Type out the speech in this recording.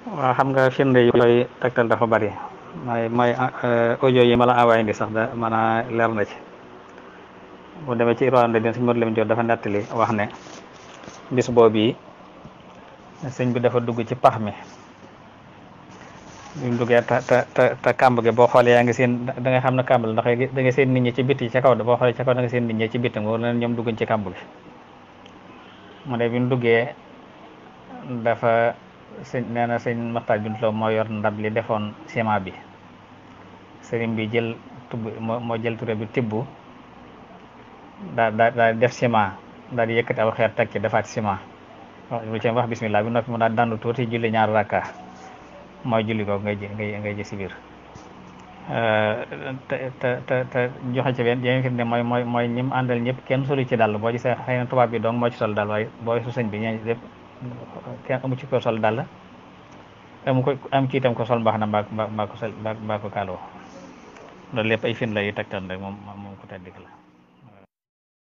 waaw xam nga firnde yu koy tegtal dafa bari mooy audio yi ma la envoyé ndi sax da maanaam leer na ci bu demee ci Irwaa Nadim sëñ Modou Lamine Diop dafa nettali wax ne bis boobu yi sëñ bi dafa dugg ci pax mi bi mu duggee te kàmb gi boo xoolee yaa ngi seen da nga xam ne kàmb la ndax da nga seen nit ñi ci bitti ca kaw da boo xoolee ca kaw da nga seen nit ñi ci bitti wala ñoom dugguñ ci kàmb gi mu ne bi mu duggee dafa sëñ nee na sëñ Maxtaar Bintu Lo moo yor ndab li defoon ciment bi sëriñ bi jël moo jël ture bi tibb daal def ciment daal di yëkkati aw xeer teg ci defaat ciment lu ci wax bismillah bi noppi mu daal dandu tuuti julli ñaar rakka mooy julli googu ngay ji si biir te joxe ci benn yéen fi ne mooy ñi mu àndal ñëpp kenn solu ci dàll boo gisee xëy na tubaab bi dong moo ci sol dàll waaye boo su sëñ bi ñee lépp kenn amu ci ko sol dàll am ci itam ko sol mbaax na mbaa ko kaaloo loolu lépp ay fin la yu tegtal rek moom ko teddik la